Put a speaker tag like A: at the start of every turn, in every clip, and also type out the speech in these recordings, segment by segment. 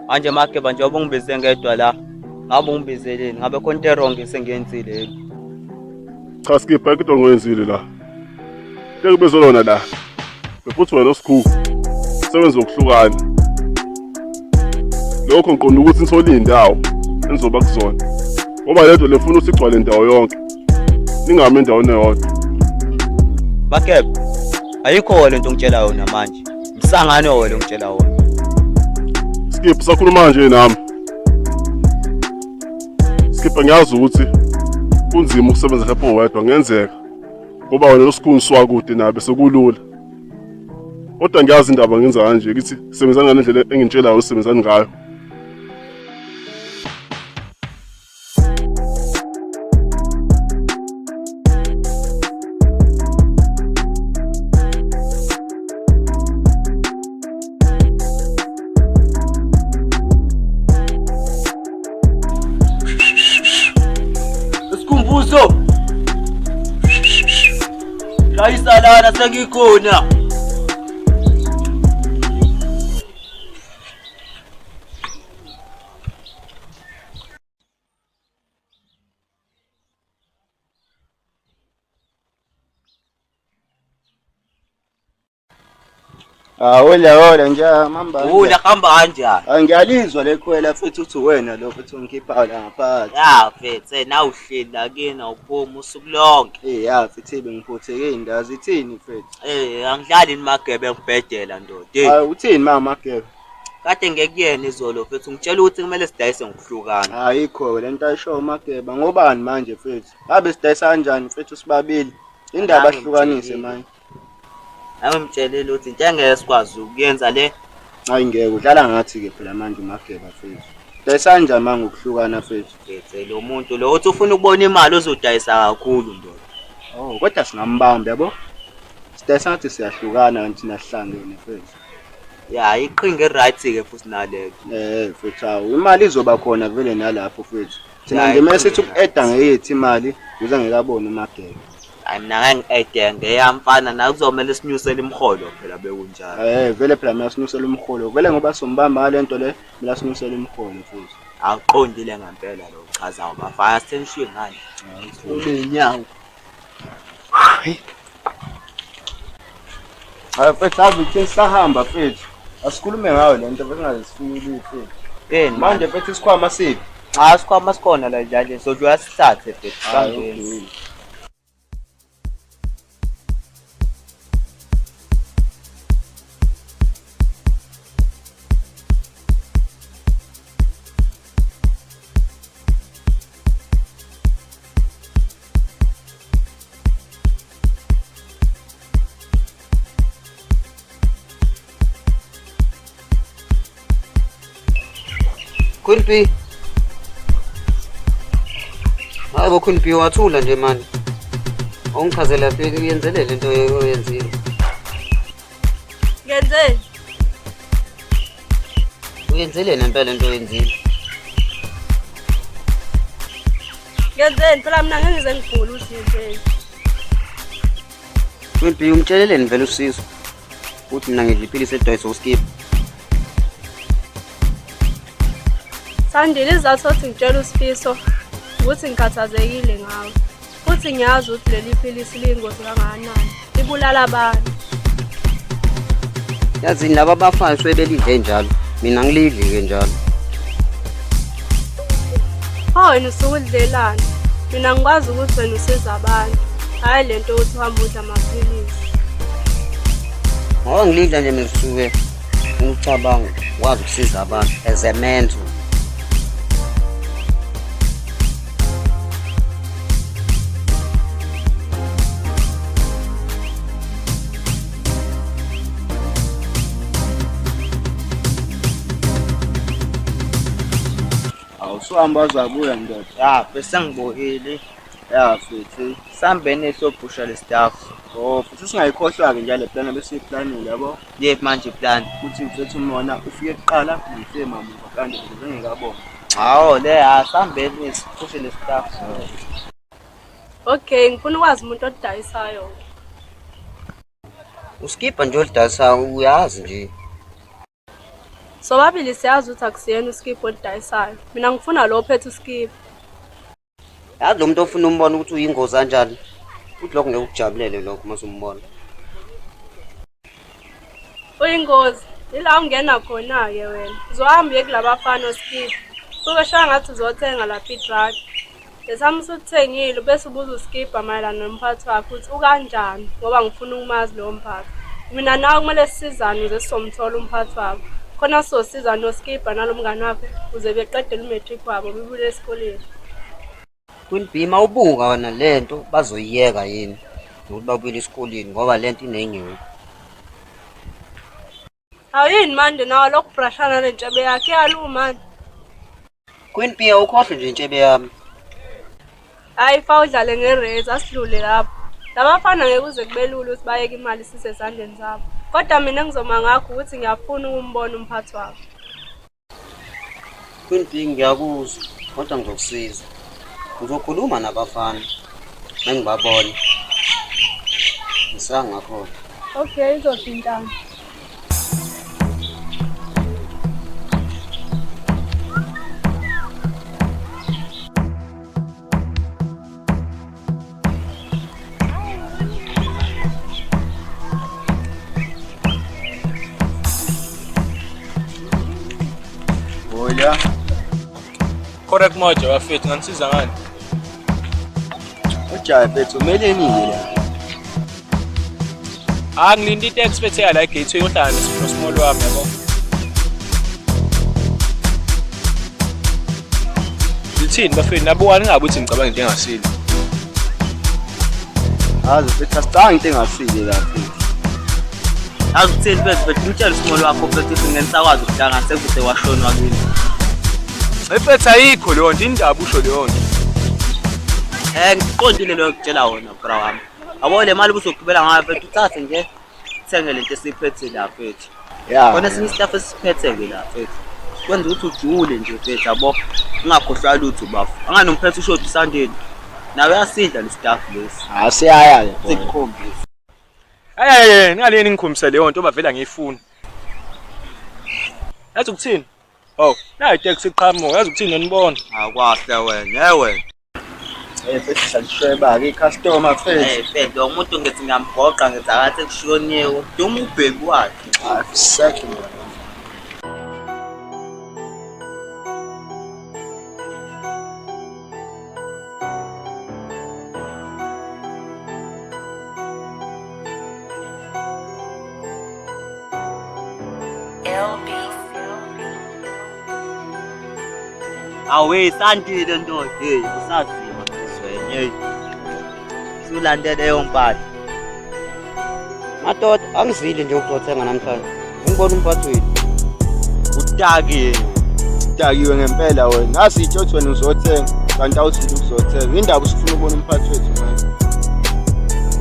A: Manje Mageba njengoba ungibize ngedwa la, ngabe ungibizeleni? Ngabe khona into e-wrong esengiyenzile yini?
B: Cha Skip, ayikho into ongoyenzile la. Into engibizwe lona la. Futhi wena osikhulu. Sebenza ngokuhlukana. Lokho ngiqonda ukuthi nithole iy'ndawo enizoba kuzona. Ngoba lento le funa ukuthi igcwale indawo yonke. Ningami endaweni eyodwa.
A: Mageba, ayikho le nto ongitshela yona manje. Msangano wena ongitshela wona.
B: Skip, sakhuluma nje nami. Skip, ngiyazi ukuthi kunzima ukusebenza lapho wedwa ngenzeka. Ngoba wena losikhuni siwakude nabe sekulula. Kodwa ngiyazi indaba ngenza kanje ngithi sebenzani ngale ndlela engintshelayo usebenzani ngayo.
A: Sikhumbuzo. Shayisa lana sengikhona.
C: Ah, hola hola nje mamba.
A: Ula hamba kanjani?
C: Ah, ngiyalizwa lekhwela futhi uthi wena lo futhi ungikhipha la ngaphakathi.
A: Ya mfethu, nawe uhleli la kini awuphumi usuku lonke.
C: Eh ya futhi bengiphutheke indawo zithini mfethu?
A: Eh, angidlali nimagebe ngibhedela ndoda. Hey,
C: Hayi uthini mama Magebe?
A: kade ngekuyena izolo mfethu ngitshela ukuthi kumele sidayise ngokuhlukana.
C: Ayikho le nto ayishoyo uMageba ngobani manje mfethu? Ngabe sidayisa kanjani mfethu sibabili? Indaba ahlukanise manje.
A: Angimtshelile ukuthi into engeke sikwazi ukuyenza le.
C: Hayi ngeke udlala ngathi ke phela manje uMageba mfethu. Dayisa kanjani manje ngokuhlukana mfethu?
A: Mfethu lo muntu lo uthi ufuna ukubona imali uzodayisa kakhulu ndoda.
C: Oh kodwa singambamba yabo. Sidayisa ngathi siyahlukana kanti thina sihlangene mfethu.
A: Ya iqhinga e-right ke futhi nalelo.
C: Eh mfethu awu imali izoba khona vele nalapho mfethu. Thina nje mase sithi uku-eda ngeyethu imali ukuze ngeke abone uMageba.
A: Hayi mina ngeke ngi-ede ngeyamfana na kuzomele sinyusele imiholo phela bekunjalo.
C: Eh vele phela mina sinyusele umholo. Vele ngoba sombamba ngale nto le mina sinyusele umholo futhi.
A: Awuqondile ngempela lo uchazayo bafana sithenishwe ngani.
C: Unenyawo. Hayi mfethu ave thina sisahamba mfethu. Asikhulume ngayo le nto bese ngaze sifike mfethu.
A: Yini
C: Manje mfethu isikhwama siphi?
A: Cha sikhwama sikhona la njalo sodlula sithathe mfethu
C: Hayi,
A: sangeni.
C: okay.
D: Queen P. Hayi bo Queen P wathula nje manje. Awungichazela phi uyenzelele lento oyenzile.
E: Ngenzeni?
D: Uyenzele nempela lento oyenzile.
E: Ngenzeni? Phela mina ngeke ngize ngigule ukuthi ngenzeni.
D: Queen P umtsheleleni vele usizo. Uthi mina ngidla iphilisi elidayisa uskip.
E: Sandile isizathu sokuthi ngitshela uSifiso ukuthi ngikhathazekile ngawe. Futhi ngiyazi ukuthi leli philisi liyingozi kangakanani. Libulala abantu.
D: Yazini laba abafayo suke belidle njalo. Mina ngilidli-ke njalo.
E: Pho wena usuke udlelani? Mina ngikwazi ukuthi wena usiza abantu. Hhayi le nto yokuthi uhambe udla amaphilisi.
D: Ngoba ngilidla nje mina ngisuke ngicabanga wazi ukusiza abantu as a mentor.
C: Awusuhamba wazabuya ndoda.
A: Ya bese ngibuyile.
C: Ya mfethu.
A: Sambeni sobhusha le staff.
C: Oh futhi singayikhohlwa-ke nje le plan ebesiyiplanile yabo.
A: Yephi manje plan?
C: Ukuthi mfethu umona ufike kuqala ngifike mamuva kanti ukuze ngingabona.
A: Hawu le asambeni siphushe le staff.
E: Okay, ngifuna ukwazi umuntu odayisayo.
D: Uskipha nje olidayisayo uyazi nje.
E: Sobabili siyazi ukuthi akusiyena uSkip olidayisayo. Mina ngifuna lo ophethe uSkip.
D: Yazi lo muntu ofuna umbona ukuthi uyingozi kanjani. Futhi lokho ngeke ukujabulele lokho uma usumbona.
E: Uyingozi. Ila ungena khona-ke wena. Uzohamba uye kulabafana oSkip. Ufike shaya ngathi uzothenga lapha i-drug. Lesami usuthengile bese ubuza uSkipper mayelana nomphathi wakhe ukuthi ukanjani ngoba ngifuna ukumazi lowo mphathi. Mina nawe kumele sisizane ukuze sizomthola umphathi wabo. Khona sizosiza noSkipper nalo mngani wakhe ukuze beqedele u-matric wabo bebuyele esikoleni.
D: Queen B mawubuka wena lento bazoyiyeka yini nokuthi babuyele esikoleni ngoba lento inenyewu.
E: Awuyini manje nawe lokhu brashana nentshebe yakhe iyaluma manje.
D: Queen B awukhohlwe nje intshebe yami.
E: Hayi fa udlale ngerate asidlule lapho. Labafana ngeke kuze kube lula ukuthi bayeke imali isisezandleni zabo. Kodwa mina engizoma ngakho ukuthi ngiyafuna ukumbona umphathi wabo.
D: Queen B ngiyakuzwa kodwa ngizokusiza. Ngizokhuluma nabafana mengibabona. Ngisangakhona.
E: Okay, izothintana.
C: Hola.
F: Correct moja bafethu nganisiza ngani?
C: Ujayi mfethu umele nini la?
F: Ah ngilinde itaxi fethu yala egateway yohlala nosmall wami yabo. Lithini bafethu nabukani ngabe ukuthi ngicabanga into engasile.
C: Azi mfethu asicanga into engasile la mfethu.
A: Yazi ukuthini mfethu mfethu umtshele usimolo wakho mfethu ukuthi ngeke nisakwazi ukuhlangana sekude washonwa kini.
F: Mfethu ayikho leyo nto indaba usho leyo nto.
A: Eh ngiqondile leyo kutshela wona bra wami. Yabo le mali ubuzogibela ngayo mfethu uthathe nje uthenge lento esiyiphethe la mfethu.
C: Ya.
A: Khona esinye istaff esiphethe-ke la mfethu. Kwenza ukuthi ujule nje mfethu yabo. Ungakhohlwa lutho bafo. Anganomphethe ushodi usandeni. Nawe uyasidla le staff lesi.
C: Ah siyaya ke.
A: Sikukhombisa.
F: Hayi hayi ningaleni ngikhombisa leyo nto bavela ngiyifuna. Yazi ukuthini? Oh, nayi taxi iqhamuka, yazi ukuthini nonibona.
A: Akwahle wena, eh wena.
C: Eh mfethu shalishweba ke icustomer mfethu.
A: Eh mfethu lo muntu ngithi ngiyamgoqa ngithi akathi kushoniwe. Duma ubheki wakhe.
C: Ah second mngani.
A: Awe sandile ndoda, hey usaziwa sizweni hey. Sulandele leyo mpahla.
D: Madoda angizile nje ukuzothenga namhlanje. Ngibona umphathi wethu.
A: Utakiwe.
C: Udakiwe ngempela wena. Asitsho ukuthi wena uzothenga kanti awuzile ukuzothenga. Indaba usifuna ukubona umphathi wethu manje.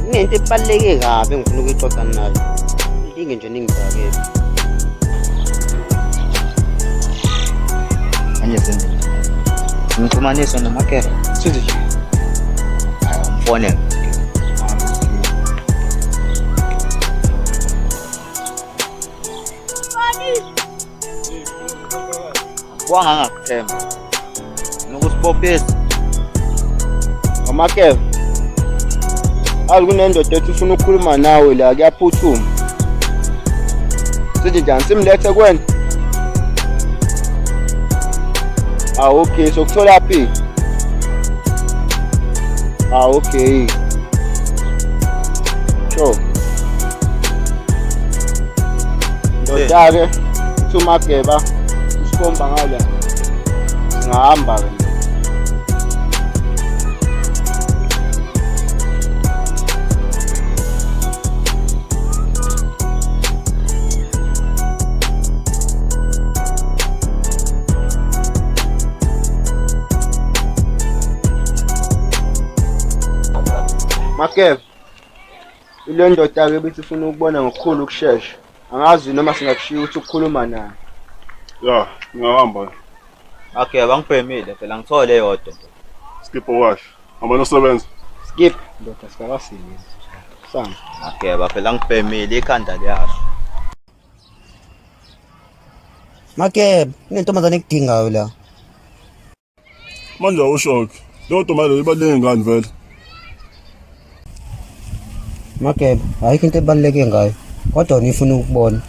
D: Kunento ebaluleke kabi engifuna ukuyixoxa nayo. Linge nje ningidakele.
A: Manje senze. Ngixhumanisa nomakela.
G: Sithi nje.
A: Hayi umfone. Wangangakuthemba. Nokusibophisa.
C: Amakeva. Azi kunendoda ethi ufuna ukukhuluma nawe la kuyaphuthuma. Sithi njani simlethe kuwena? Ah okay, sokuthola phi? Ah okay. Sure. Ndoda-ke uthi uMageba usikhomba ngala. Singahamba ke. Mageba, ile ndoda-ke bithi ifuna ukubona ngokukhulu ukushesha. Angazi noma singakushiya ukuthi ukukhuluma naye.
B: Ya, ngingahamba.
A: Okay, bangibhemile phela ngithole eyodwa.
B: Skip owash. Hamba nosebenza.
C: Skip, ndoda sikakasebenzi. Samba.
A: Okay, phela ngibhemile ikhanda liyasho.
D: Makebe, kunentombazane ekudingayo la.
B: Manje awusho-ke, leyo ntombazane leyo ibaluleke ngani vele?
D: Makebe, ayikho into ebaluleke ngayo. Kodwa wena ifuna ukubona.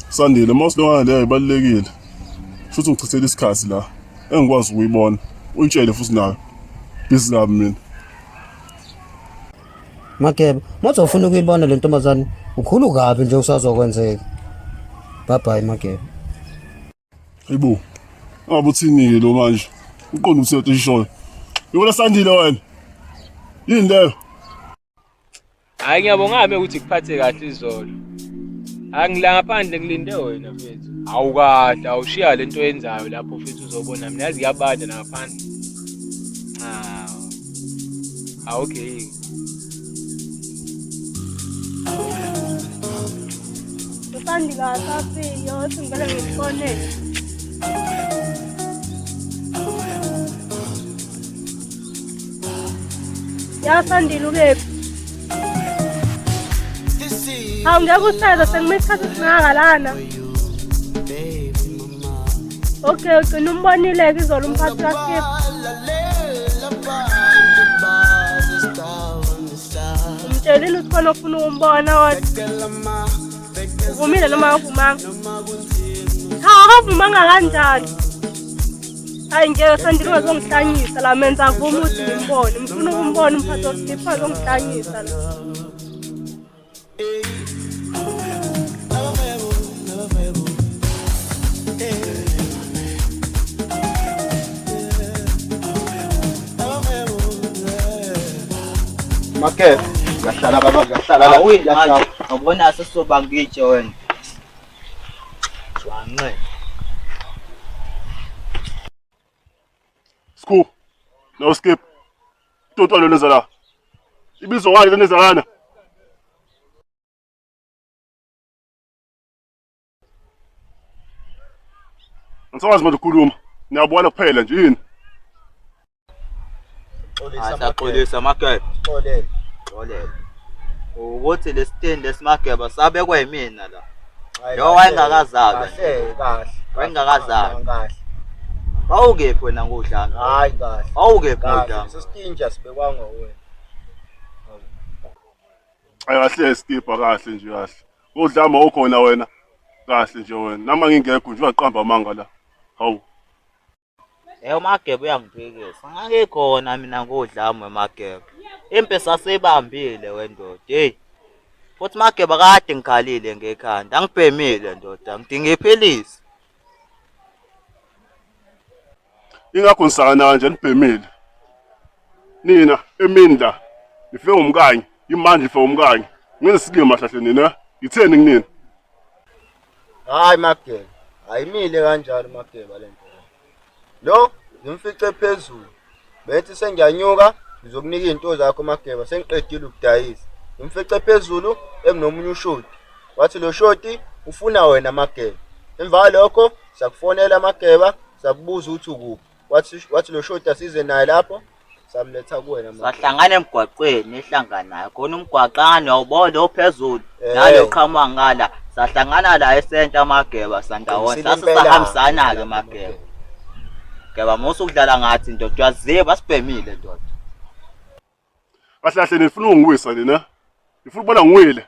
B: Sandile, uma usilongana leyo ibalulekile. Futhi ungichithela isikhathi la. Engikwazi ukuyibona. Uyitshele futhi nayo. Busy kabi mina.
D: Mageba, uma ufuna ukuyibona le ntombazane, ukhulu kabi nje usazokwenzeka. Bye bye Mageba.
B: Hayibo. Ngabe uthini-ke lo manje? Uqonda ukuthi lento ishoyo. Yibona Sandile wena. Yini leyo?
F: Hayi ngiyabonga ukuthi kuphathe kahle izolo. Angila ngaphandle ngilinde wena mfethu. Awukahle awushiya lento oyenzayo lapho mfethu uzobona mina yazi kuyabanda ngaphandle. Ah. Ah okay.
E: Usandile akasafiki othi ngivele ngikufonele. Ya Sandile ukephi? Hawu ngeke useze sengime isikhathi esingaka lana. Okay, ugcina umbonile-ke izolo umphathi kaSkip. Umtshelile ukuthi khona ofuna ukumbona kodwa. Uvumile noma akavumanga? Cha, akavumanga kanjani? Hayi ngeke Sandile ungazongihlanyisa la menza avume ukuthi ngimbone. Ngifuna ukumbona umphathi wokukhipha azongihlanyisa la.
C: Makethe, ngahlala baba, ngahlala la.
A: Awuyini manje, ngabona sesizoba ngitshe wena. Jwanxe.
B: Skhu. No skip. Toto lo nenza la. Ibizo ngani le nenza lana? Angisakwazi manje ukukhuluma. Niyabona kuphela nje yini?
A: Saxolisa Mageba.
C: Xolele.
A: Xolele. Ukuthi lesitendi lesimageba sabekwa yimina la. Lo wayengakazalwa.
C: Kahle kahle.
A: Wayengakazalwa.
C: Kahle.
A: Wawukephi wena ngodlame?
C: Hayi kahle.
A: Wawukephi
C: Kahle.
A: ngodlame?
C: Sesitinja sibekwanga wena.
B: Ayi kahle skipper kahle nje kahle. Udlama ukhona wena. Kahle nje wena. Nama ngingekho nje uyaqamba amanga la. Hawu.
A: Eh uMageba uyangiphikisa. Ngangikhona mina ngodlame Mageba. Impi sasibambile wendoda. Hey. Futhi Mageba kade ngikhalile ngekhanda. Angibhemile ndoda. Ngidinga iphilisi.
B: Ingakho nisakana kanje nibhemile. Nina emini la nifike ngomkanye, imanje nifike ngomkanye. Nginesilima hlahle nina. Ngitheni kunina?
C: Hayi Mageba. Ayimile kanjalo Mageba lento. Lo ngimfice phezulu. Bethi sengiyanyuka ngizokunika izinto zakho Mageba sengiqedile ukudayisa. Ngimfice phezulu enginomunye ushoti. Wathi lo shoti ufuna wena Mageba. Emva kwalokho sakufonela Mageba sakubuza ukuthi ukuphi. Wathi lo shoti asize naye lapho samletha kuwena Mageba.
A: Sahlangana emgwaqweni ehlanganayo. Khona umgwaqane awubona lo phezulu.
C: Eh.
A: Nalo qhamuka ngala. Sahlangana la esenta Mageba sandawonye.
C: Qinisile
A: Sase
C: impela.
A: sahambisana ke Mageba. Geba musu ukudlala ngathi ndoda uyaziba sibhemile ndoda.
B: Kahle kahle nifuna ukungiwisa nina. Nifuna ukubona ngiwile.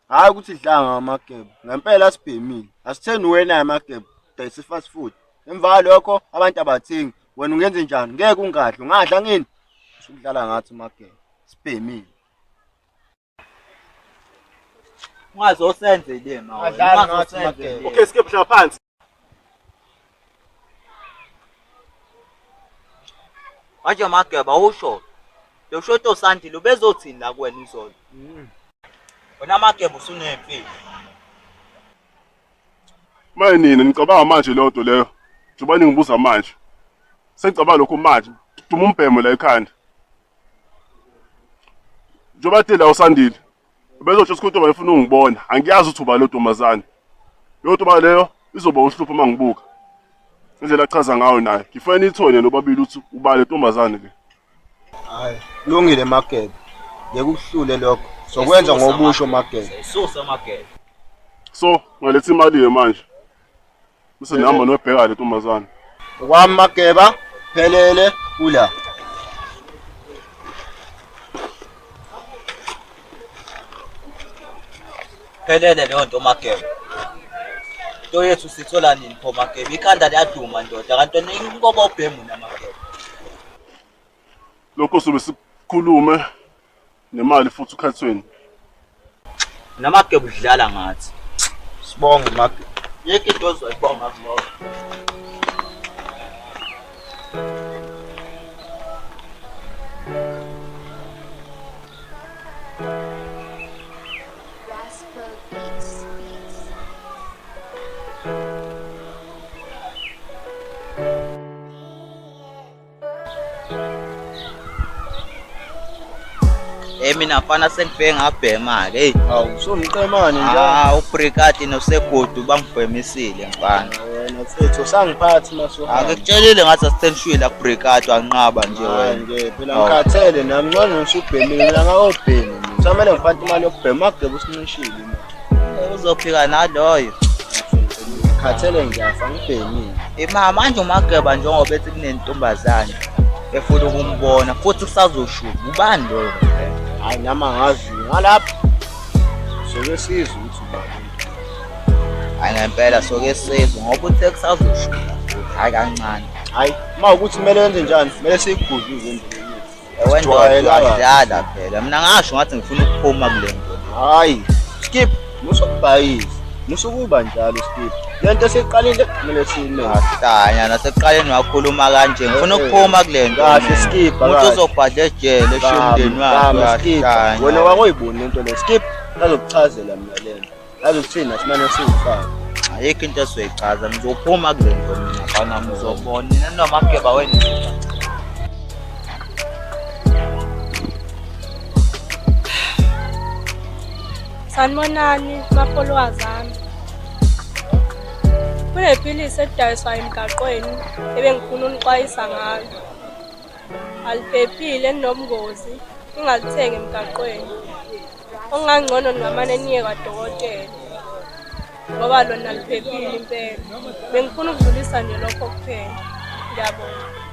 C: Hayi ukuthi dlanga ngamageba. Ngempela sibhemile. Asitheni wena amageba. Dayisa fast food. Emva kwalokho abantu abathengi. Wena ungenze njani? Ngeke ungadli. Ungadla ngini? Usudlala ngathi mageba. Sibhemile.
A: Ungazosenze le ma. wena,
C: Ungadlali ngathi
A: ungazosenze
C: Mageba.
A: le.
B: Okay skip hlala phansi.
A: Manje Mageba usho. Lo shoto Sandile ubezothini la kuwena izolo? Wena Mageba usunemfihlo.
B: Maye nina nicabanga manje leyo nto leyo. Njengoba ningibuza manje. Sengicabanga lokho manje. Duma umbhemo la ekhanda. Njengoba the la uSandile. Bezotsho ukuthi intombazane ifuna ungibona. Angiyazi ukuthi uba lo ntombazane. Leyo ntombazane leyo izoba uhlupho uma ngibuka. Indlela achaza ngayo naye. Ngifuna niyithole nobabili ukuthi uba le ntombazane le.
C: Hayi, kulungile Mageba. Ngeke ukuhlule lokho. Sokwenza ngobusho Mageba.
A: Susa Mageba.
B: So ngaletha imali-ke manje bese nihamba niyobheka le ntombazane.
C: Okwami Mageba phelele kula.
A: Phelele leyo nto Mageba. Into yethu sithola nini pho Mageba? Ikhanda liyaduma ndoda kanti wena inkobo ubhemu namageba.
B: Lokho sobe sikhulume nemali futhi ukhathweni.
A: Namageba udlala ngathi.
C: Sibonge Mageba.
A: Yeke into ozoyibonga kuloko. Hey mina mfana sengifike ngabhema-ke hey.
C: Hawu usumqemane njalo.
A: Ah, uBrigadi noSegudu bangibhemisile mfana.
C: Wena mfethu usangiphathi masuhamba.
A: Angikutshelile ngathi asithenishwile la kuBrigadi wanqaba nje
C: Hayi
A: wena.
C: nje phela ngikhathele nami ngcono usubhemile mina ngakobhemi mina. Kusamele ngifake imali yokubhema magebe usincishile imali.
A: Uzophika naloyo.
C: Ngikhathele ngiyafa ngibhemile.
A: Ima manje uMageba njengoba ethi kunentombazane efuna ukumbona futhi usazoshuba ubani loyo?
C: Hayi nami angazi ngalapha. Soke sizwe ukuthi ubani.
A: Hayi ngempela soke sizwe ngoba uthe kusazoshuba futhi hayi kancane.
C: Hayi uma ukuthi kumele wenze njani kumele siyigudluze endleleni.
A: Ewe ndoda
C: Sijwayele kabi.
A: uyadlala phela. Mina ngasho ngathi ngifuna ukuphuma kule nto.
C: Hayi skip musukubhayiza musukuba njalo skip. Le nto esiyiqalile kumele siyimele.
A: Ahlanya nasekuqaleni wakhuluma kanje ngifuna ukuphuma kule nto.
C: Kahle skip
A: Umuntu uzobhadla ejele eshiye umndeni wakhe
C: skip.
A: uyahlanya.
C: Wena wakoyiboni lento le skip. Ngazokuchazela mina lento. Ngazokuthina simane siwufaka.
A: Ayikho into esizoyichaza ngizophuma kule nto mina mfana ngizobona nina nomageba wena.
E: Sanibonani ma-followers ami. Kunephilisi elidayiswa emgaqweni ebengifuna unixwayisa ngalo. Aliphephile linobungozi, ningalithengi emgaqweni. Okungangcono ningamane niye kwadokotela ngoba lona aliphephile impela. Bengifuna ukudlulisa nje lokho kuphela. Ngiyabonga.